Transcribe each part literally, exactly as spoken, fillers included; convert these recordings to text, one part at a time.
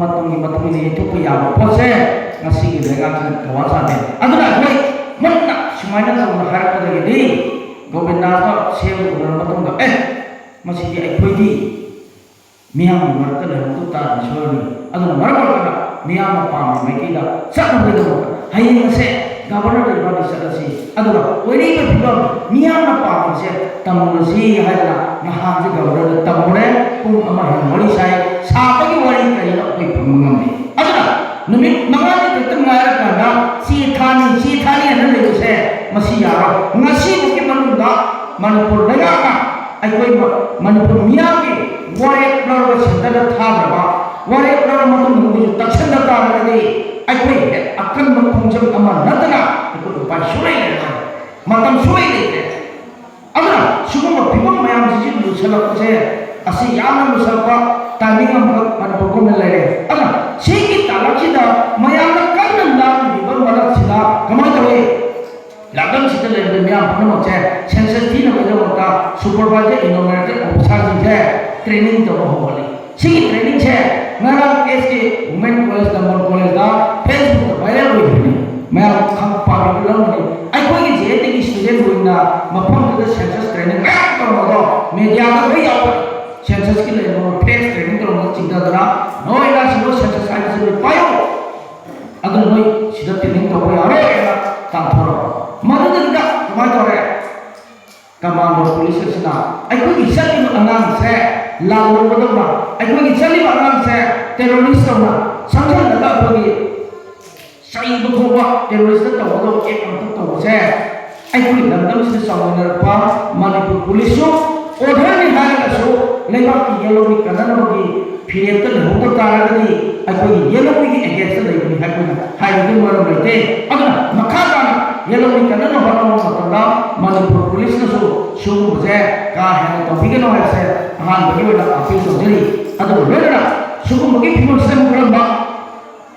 ꯃꯇꯨꯡꯒꯤ ꯃꯇꯨꯡ ꯏꯟꯅ ꯌꯩꯊꯣꯛꯄ ꯌꯥꯕ ꯄꯣꯠꯁꯦ ꯉꯁꯤꯒꯤ ꯂꯩꯉꯥꯛꯁꯤꯅ ꯊꯧꯋꯥ ꯁꯥꯗꯦ꯫ ꯑꯗꯨꯅ ꯑꯩꯈꯣꯏ ꯃꯨꯟꯅ ꯁꯨꯃꯥꯏꯅ ꯇꯧꯅ ꯍꯥꯏꯔꯛꯄꯗꯒꯤꯗꯤ ꯒꯣꯕꯤꯟꯗꯥꯁꯅ ꯁꯦꯝꯕ ꯎꯅꯔ ꯃꯇꯨꯡꯗ, "ꯑꯦ, ꯃꯁꯤꯗꯤ ꯑꯩꯈꯣꯏꯗꯤ ꯃꯤꯌꯥꯝꯒꯤ ꯃꯔꯛꯇ ꯂꯩꯍꯧꯗꯕ ꯇꯥꯔꯗꯤ ꯁꯣꯏꯔꯅꯤ꯫ ꯑꯗꯨꯅ ꯃꯔꯝ ꯑꯣꯏꯔꯒ ꯃꯤꯌꯥꯝꯅ ꯄꯥꯝꯕ ꯃꯥꯏꯀꯩꯗ ꯆꯠꯅꯕꯒꯤꯗꯃꯛꯇ ꯍꯌꯦꯡ ꯑꯁꯦ ꯒꯕꯔꯅꯔꯗ ꯏꯕꯥꯅꯤ ꯆꯠꯂꯁꯤ, ꯑꯗꯨꯒ ꯑꯣꯏꯔꯛꯏꯕ ꯐꯤꯕꯝ ꯃꯤꯌꯥꯝꯅ ꯄꯥꯝꯃꯤꯁꯦ ꯇꯝꯃꯨꯔꯁꯤ" ꯍꯥꯏꯗꯅ ꯅꯍꯥꯟꯁꯦ ꯒꯕꯔꯅꯔꯗ ꯇꯝꯃꯨꯔꯦ꯫ ꯄꯨꯡ ꯑꯃ ꯍꯦꯟꯅ ꯋꯥꯔꯤ ꯁꯥꯏ꯫ ꯁꯥꯕꯒꯤ ꯋꯥꯔꯤ ꯀꯔꯤꯅꯣ ꯑꯩꯈꯣꯏ ꯐꯪꯕ ꯉꯝꯗꯦ꯫ ꯑꯗꯨꯅ ꯅꯨꯃꯤꯠ ꯃꯉꯥꯅꯤ ꯈꯛꯇ ꯉꯥꯏꯔꯀꯥꯟꯗ ꯆꯦ ꯊꯥꯅꯤ, ꯆꯦ ꯊꯥꯅꯤ ꯍꯥꯏꯅ ꯂꯩꯕꯁꯦ ꯃꯁꯤ ꯌꯥꯔꯣꯏ꯫ ꯉꯁꯤꯐꯥꯎꯒꯤ ꯃꯅꯨꯡꯗ ꯃꯅꯤꯄꯨꯔ ꯂꯩꯉꯥꯛꯅ ꯑꯩꯈꯣꯏ ꯃ-, ꯃꯅꯤꯄꯨꯔ ꯃꯤꯌꯥꯝꯒꯤ ꯋꯥꯔꯦꯞ ꯂꯧꯔꯒ ꯁꯦꯟꯇꯔꯗ ꯊꯥꯗ꯭ꯔꯕ, ꯋꯥꯔꯦꯞ ꯂꯧꯔ ꯃꯇꯨꯡꯗ ꯃꯈꯣꯏꯁꯨ ꯇꯛꯁꯟꯗ ꯇꯥꯔꯒꯗꯤ ꯑꯩꯈꯣꯏ ꯍꯦꯛ ꯑꯀꯟꯕ ꯈꯣꯡꯖꯪ ꯑꯃ ꯅꯠꯇꯅ ꯑꯩꯈꯣꯏ ꯎꯄꯥꯏ ꯁꯨꯡꯂꯩ ꯂꯩꯔꯔꯣꯏ, ꯃꯇꯝ ꯁꯨꯡꯂꯩ ꯂꯩꯇ꯭ꯔꯦ꯫ ꯑꯗꯨꯅ ꯁꯤꯒꯨꯝꯕ ꯐꯤꯕꯝ ꯃꯌꯥꯝꯁꯤꯁꯨ ꯂꯨꯁꯜꯂꯛꯄꯁꯦ, ꯑꯁꯤ ꯌꯥꯝꯅ ꯂꯨꯁꯜꯂꯛꯄ timing ꯑꯃꯈꯛ ꯃꯅꯤꯄꯨꯔ ꯒꯣꯔꯃꯦꯟ ꯂꯩꯔꯦ꯫ ꯑꯗꯨꯅ ꯁꯤꯒꯤ ꯇꯥꯂꯛꯁꯤꯗ ꯃꯌꯥꯝꯅ ꯀꯟꯅ ꯂꯥꯡꯂꯤꯕ ꯃꯔꯛꯁꯤꯗ ꯀꯃꯥꯏꯅ ꯇꯧꯏ? ꯂꯝꯗꯝꯁꯤꯗ ꯂꯩꯔꯤꯕ ꯃꯤꯌꯥꯝ ꯄꯨꯝꯅꯃꯛꯁꯦ ꯁꯦꯟꯁꯁ ꯊꯤꯅꯕꯒꯤꯗꯃꯛꯇ ꯁꯨꯄꯔꯚꯥꯏꯖꯔ ꯏꯅꯣꯃꯔꯦꯇꯔ ꯑꯣꯐꯤꯁꯥꯔꯁꯤꯡꯁꯦ ꯇ꯭ꯔꯦꯅꯤꯡ ꯇꯧꯕ ꯍꯧꯍꯜꯂꯤ꯫ ꯁꯤꯒꯤ ꯇ꯭ꯔꯦꯅꯤꯡꯁꯦ ꯉꯔꯥꯡ ꯑꯦꯁ ꯀꯦ ꯋꯨꯃꯦꯟ ꯀꯣꯂꯦꯖ, ꯅꯝꯕꯣꯜ ꯀꯣꯂꯦꯖꯇ Facebookꯇ viral ꯑꯣꯏꯈꯤꯕꯅꯤ꯫ ꯃꯌꯥꯝ ꯈꯪ ꯄꯥꯕꯤꯕ ꯂꯧꯒꯅꯤ꯫ ꯑꯩꯈꯣꯏꯒꯤ ꯖꯦ ꯑꯦꯟ ꯇꯤꯒꯤ student ꯑꯣꯏꯅ ꯃꯐꯝꯗꯨꯗ ꯁꯦꯟꯁꯁ ꯇ꯭ꯔꯦꯅꯤꯡ ꯃꯌꯥꯝ ꯇꯧꯔꯝꯕꯗꯣ ꯃꯦꯗꯤꯌꯥꯗ ꯂꯣꯏ ꯌꯥꯎꯕꯅꯤ꯫ ꯁꯦꯟꯁꯁꯀꯤ ꯂꯩꯔꯤꯕ ꯐ꯭ꯔꯦꯁ ꯇ꯭ꯔꯦꯅꯤꯡ ꯇꯧꯔꯝꯕꯗ ꯆꯤꯡꯊꯗꯅ ꯅꯣꯏꯅ ꯁꯤꯗ ꯁꯦꯟꯁꯁ ꯍꯥꯏꯕꯁꯤ ꯂꯣꯏ ꯄꯥꯏꯌꯨ꯫ ꯑꯗꯨ ꯅꯣꯏ ꯁꯤꯗ ꯇ꯭ꯔꯦꯅꯤꯡ ꯇꯧꯕ ꯌꯥꯔꯣꯏ ꯍꯥꯏꯅ ꯇꯥꯟꯊꯣꯔꯛꯑꯣ꯫ ꯃꯗꯨꯗꯩꯗ ꯀꯃꯥꯏꯅ ꯇꯧꯔꯦ? ꯀꯃꯥꯟꯗꯣ ꯄꯨꯂꯤꯁ ꯑꯁꯤꯅ ꯑꯩꯈꯣꯏꯒꯤ ꯆꯠꯂꯤꯕ ꯑꯉꯥꯡꯁꯦ ꯂꯥꯜꯍꯧꯕꯗꯧꯅ, ꯑꯩꯈꯣꯏꯒꯤ ꯆꯠꯂꯤꯕ ꯑꯉꯥꯡꯁꯦ terrorist ꯇꯧꯅ ꯁꯪꯁꯜꯂꯒ ꯑꯩꯈꯣꯏꯒꯤ ꯆꯩꯕ ꯐꯥꯎꯕ terrorist ꯇꯧꯒꯗꯧꯕ act ꯑꯃꯈꯛ ꯇꯧꯕꯁꯦ ꯑꯩꯈꯣꯏ ꯂꯝꯗꯝꯁꯤꯗ ꯆꯥꯎꯃꯤꯟꯅꯔꯛꯄ ꯃꯅꯤꯄꯨꯔ ꯄꯨꯂꯤꯁꯁꯨ orderꯅꯤ ꯍꯥꯏꯔꯒꯁꯨ ꯂꯩꯕꯥꯛꯀꯤ ꯌꯦꯜꯍꯧꯃꯤ ꯀꯟꯅꯅꯕꯒꯤ ꯐꯤꯔꯦꯞꯇ ꯂꯩꯍꯧꯗ ꯇꯥꯔꯒꯗꯤ ꯑꯩꯈꯣꯏꯒꯤ ꯌꯦꯜꯍꯧꯃꯤꯒꯤ againstꯇ ꯂꯩꯕꯅꯤ ꯍꯥꯏꯕꯒꯤ ꯍꯥꯏꯕꯒꯤ ꯃꯔꯝ ꯂꯩꯇꯦ꯫ ꯑꯗꯨꯅ ꯃꯈꯥ ꯇꯥꯅ ꯌꯦꯜꯍꯧꯃꯤ ꯀꯟꯅꯅꯕ ꯍꯣꯠꯅꯕ ꯃꯇꯝꯗ ꯃꯅꯤꯄꯨꯔ ꯄꯨꯂꯤꯁꯅꯁꯨ ꯁꯤꯒꯨꯝꯕꯁꯦ ꯀꯥ ꯍꯦꯟꯅ ꯇꯧꯕꯤꯒꯅꯨ ꯍꯥꯏꯕꯁꯦ ꯑꯍꯥꯟꯕꯒꯤ ꯑꯣꯏꯅ appeal ꯇꯧꯖꯔꯤ꯫ ꯑꯗꯨꯒ ꯂꯣꯏꯅꯅ ꯁꯤꯒꯨꯝꯕꯒꯤ ꯐꯤꯕꯝꯁꯤꯗ ꯑꯃꯨꯛ ꯀꯔꯝꯕ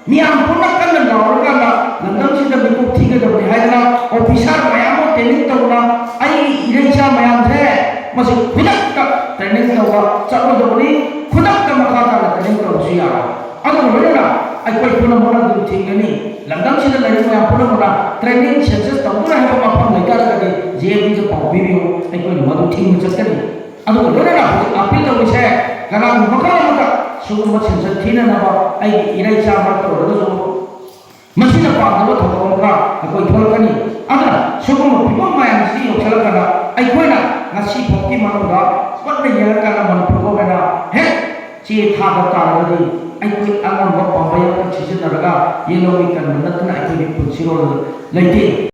ꯃꯤꯌꯥꯝ ꯄꯨꯝꯅ ꯀꯟꯅ ꯂꯥꯎꯔꯀꯥꯟꯗ ꯂꯝꯗꯝꯁꯤꯗ ꯃꯤꯀꯣꯛ ꯊꯤꯒꯗꯕꯅꯤ ꯍꯥꯏꯗꯅ officer ꯃꯌꯥꯝ ꯑꯃ training ꯇꯧꯗꯅ ꯑꯩꯒꯤ ꯏꯔꯩꯆꯥ ꯃꯌꯥꯝꯁꯦ ꯃꯁꯤ ꯈꯨꯗꯛꯇ training ꯇꯧꯕ ꯆꯠꯂꯨꯗꯕꯅꯤ꯫ ꯈꯨꯗꯛꯇ ꯃꯈꯥ ꯇꯥꯅ training ꯇꯧꯕꯁꯨ ꯌꯥꯔꯣꯏ꯫ ꯑꯗꯨꯕꯨ ꯑꯩꯈꯣꯏ ꯄꯨꯝꯅꯃꯛꯅ ꯑꯗꯨꯝ ꯊꯤꯡꯒꯅꯤ꯫ ꯂꯝꯗꯝꯁꯤꯗ ꯂꯩꯔꯤꯕ ꯃꯌꯥꯝ ꯄꯨꯝꯅꯃꯛꯅ training census ꯇꯧꯗꯨꯅ ꯍꯥꯏꯕ ꯃꯐꯝ ꯂꯩꯇꯥꯔꯒꯗꯤ J M D ꯗ ꯄꯥꯎ ꯄꯤꯕꯤꯌꯨ, ꯑꯩꯈꯣꯏꯅ ꯃꯗꯨ ꯊꯤꯡꯕ ꯆꯠꯀꯅꯤ꯫ ꯑꯗꯨꯒ ꯂꯣꯏꯅꯅ ꯍꯧꯖꯤꯛ appeal ꯇꯧꯔꯤꯁꯦ, ꯀꯅꯥꯒꯨꯝꯕ ꯃꯈꯜ ꯑꯃꯗ ꯁꯤꯒꯨꯝꯕ census ꯊꯤꯅꯅꯕ ꯑꯩꯒꯤ ꯏꯔꯩꯆꯥ ꯃꯔꯛꯇ ꯑꯣꯏꯔꯒꯁꯨ ꯃꯁꯤꯅ ꯄꯥꯝꯗꯕ ꯊꯧꯗꯣꯛ ꯑꯃꯒ ꯑꯩꯈꯣꯏ ꯊꯣꯛꯂꯛꯀꯅꯤ꯫ ꯑꯗꯨꯅ ꯁꯤꯒꯨꯝꯕ ꯐꯤꯕꯝ ꯃꯌꯥꯝꯁꯤ ꯌꯧꯁꯤꯜꯂꯛꯀꯥꯟꯗ ꯑꯩꯈꯣꯏꯅ ꯉꯁꯤ ꯐꯥꯎꯒꯤ ꯃꯅꯨꯡꯗ ꯃꯨꯟꯅ ꯌꯦꯡꯉꯀꯥꯟꯗ ꯃꯅꯤꯄꯨꯔ ꯒꯣꯔꯃꯦꯟꯅ ꯍꯦꯛ ꯆꯦ ꯊꯥꯗ ꯇꯥꯔꯒꯗꯤ ꯑꯩꯈꯣꯏ ꯑꯉꯝꯕ ꯄꯥꯝꯕꯩ ꯑꯃ ꯁꯤꯖꯤꯟꯅꯔꯒ ꯌꯦꯜꯍꯧꯃꯤ ꯀꯟꯕ ꯅꯠꯇꯅ ꯑꯩꯈꯣꯏꯒꯤ ꯄꯨꯟꯁꯤꯔꯣꯜ ꯂꯩꯇꯦ꯫